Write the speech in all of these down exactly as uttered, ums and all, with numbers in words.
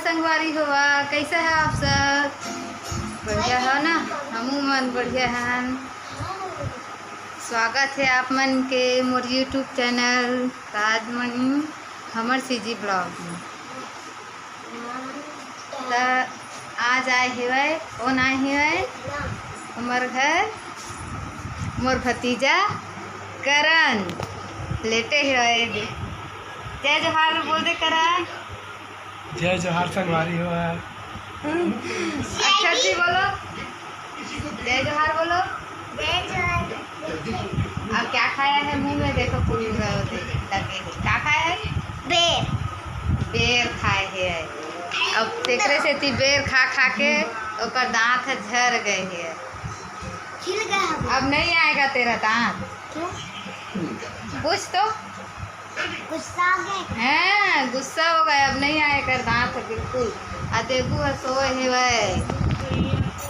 संगवारी होवा, कैसे है आप सब? बढ़िया हो ना? हमू मन बढ़िया हन। स्वागत है आप मन के मोर YouTube चैनल राजमणि हमर सीजी ब्लॉग में। त आज आए हेवय, कौन आए हेवय? हमर घर मोर भतीजा करण लेटे हेवय। जय जोहार बोल दे करण। जय जोहार संगवारी हो। अक्षत जी बोलो, जय जोहार बोलो। जय जोहार। अब क्या खाया है मुंह में? देखो, कुरकुरा होते लगे हैं। क्या खाया है? बेर। बेर खाए है। अब तेकरे से ती बेर खा खा के ओकर दांत ह झर गए है। खिल गया है। अब नहीं आएगा तेरा दांत। क्यों? पूछ तो। गुस्सा हो गए। हाँ, गुस्सा हो गए, अब नहीं आए कर दांत बिल्कुल। आ देबू ह सोए हेवय।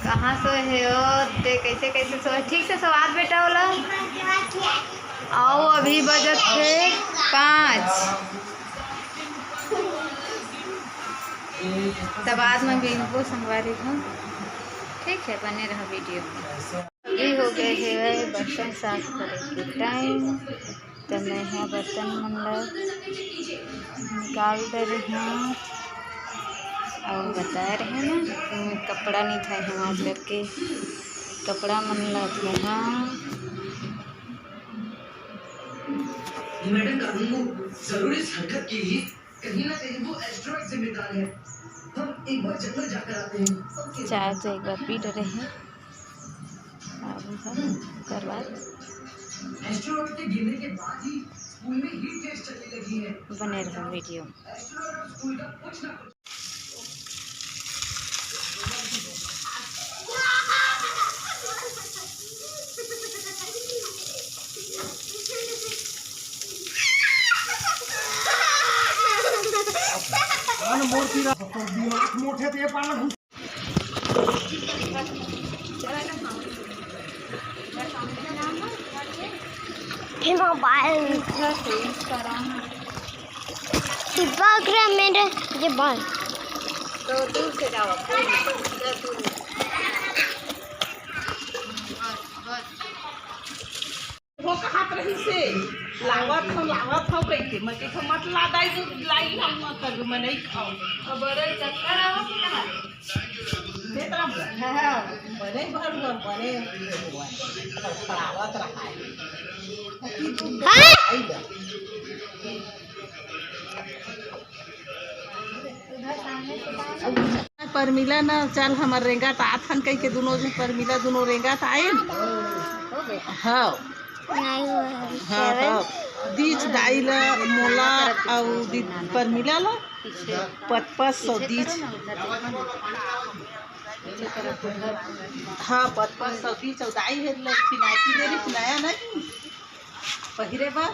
कहाँ सोए हे ओ? ते कैसे कैसे सोए? ठीक से सवार बेटा होला। आओ, अभी बजत हे पाँच। तब बाद में मिलबो संगवारी हो। ठीक है, बने रहो वीडियो में। अभी हो गए हेवय बर्तन साफ करे के टाइम। त मैं ह बर्तन मन ल निकाल डरे हँव अउ बताए रहे ना, मैं कपड़ा नहीं धोए हँव आज करके, कपड़ा मन ल धोए हँव। मैडम, कानून को जरूर इस हरकत के लिए कहीं ना कहीं वो एस्टेरॉइड जिम्मेदार है। हम एक बार जंगल जाकर आते हैं। ओके। चाय तो एक बार पी डरे हँव। अब ओकर बाद एस्टेरॉइड के गिरने के बाद ही स्कूल में हीट वेव्स चलने लगी है। बने रहो वीडियो। एस्टेरॉइड और स्कूल का कुछ ना कुछ। कान मोर पीरा, दिमाग मोठे ते पाला घुस। ये मोबाइल। पकड़ मेरे, ये बॉल। तो दूर से जाओ, दूर, दूर। बस, बस। वो कहात रहिसे, "लावत हँव, लावत हँव," कहिके। मैं कहिथँव, "मत ला दाई, दूध लाई, हम मत करू, मैं नहीं खाऊँ।" अब बड़े चक्कर आवत हे ना। देत रह। हाँ, हाँ, बने भर भर, बने फड़फड़ावत रहा है। हाँ। आई बा। परमिला न, चल हमर रेंगत आथन कहिके दुनो झन परमिला दुनो रेंगत आइन। हाँ। हाँ, हाँ। दीच दाई ला, मोला अउ दी-, परमिला ला पचपच सौ दीच। हाँ, पचपच सौ दीच अउ दाई हे ल फिनाइटी दे रही, नया नहीं पहिरे बर,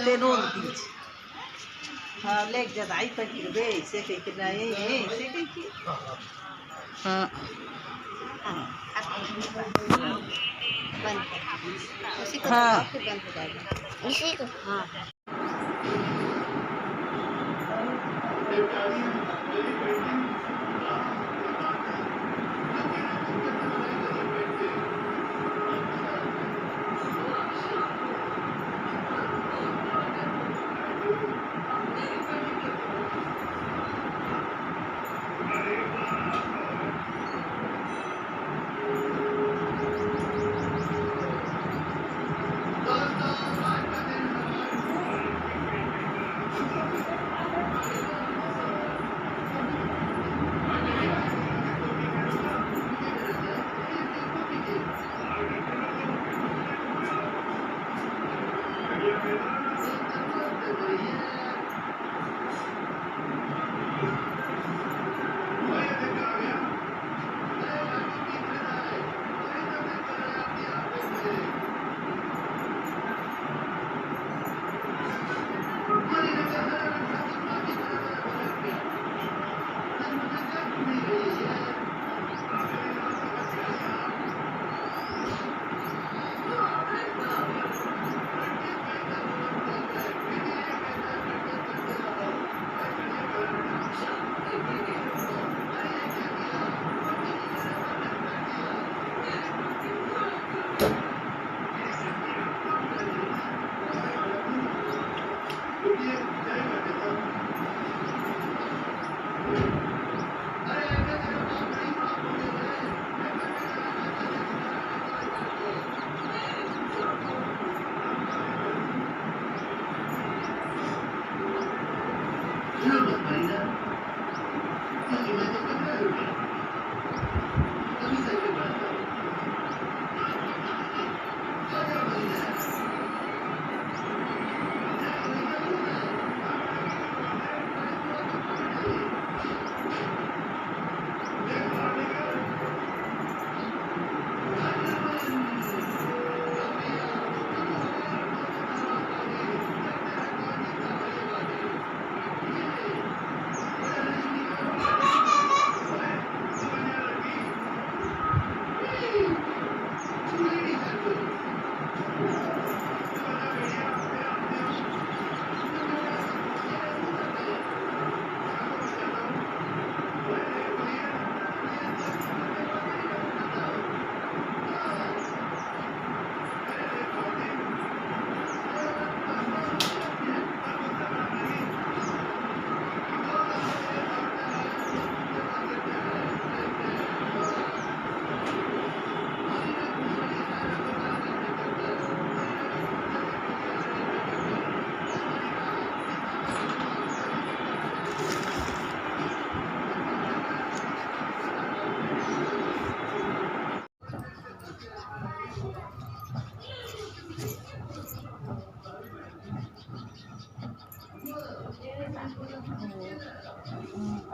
तेनो दीच। हाँ, लेके जा दाई पहिरबे, ऐसे कहिके ना, ये, ये, ऐसे कहिके। हाँ। हाँ। बंद कर। उसी को हाँ। दबाओ, फिर बंद हो जाएगा। इसी को? हाँ।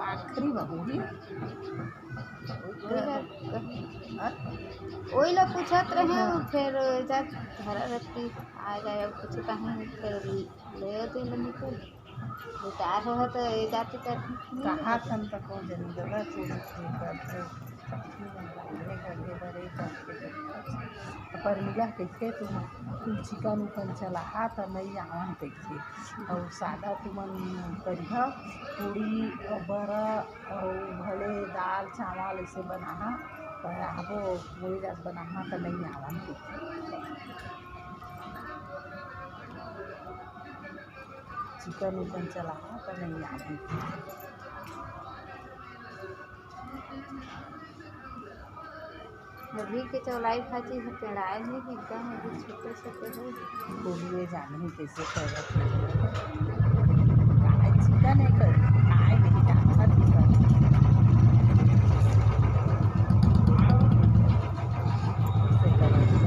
आखिरी बहू ही। ओही ला पूछत रहे, हाँ। फेर जा धरा रहती, आ जाए, कुछ कहीं, फेर ले दे लेने को। रिटायर हो तो ये जाती कर। कहाँ थन तक हो जनी दादा, चोरी चोरी करते। अपने घर के बड़े करके। पर मिला कहिथे, तुम, तुम चिकन उकन चलाहा त नहीं आवन कहिथे। और सादा तुमन करिहा, पूड़ी, बरा और भले दाल चावल ऐसे बनाहा, पर आबो पूड़ी रात बनाहा त नहीं आवन कहिथे। चिकन उकन चलाहा त नहीं आवन। अभी के चौलाई भाजी ह पेड़ाए नहीं, एकदम अभी छोटे छोटे हो। कोहलिए जानही कैसे करत हे। काहे चिकन है कर, खाए नहीं जानत ही कर। कैसे करत हे?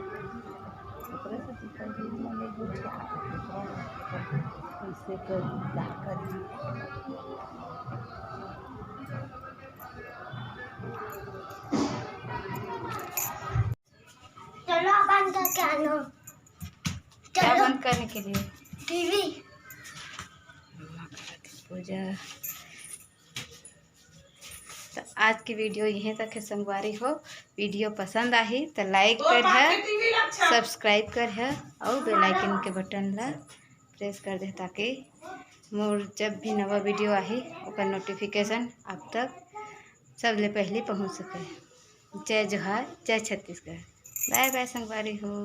ओकरे से चिकन चीज में नहीं घुस के हाथ में कैसे करी, क्या करी। चलो बंद करके आना। क्या चलो। बंद करने के लिए? टीवी। पूजा। तो आज की वीडियो यहीं तक है संगवारी हो। वीडियो पसंद आही तो लाइक करिहा, सब्सक्राइब करिहा और बेल आइकन के बटन ला प्रेस कर दे, ताकि मोर जब भी नवा वीडियो आही ओकर नोटिफिकेशन आप तक सबले पहले पहुँच सके। जय जोहार, जय छत्तीसगढ़। बाय बाय संगवारी हो।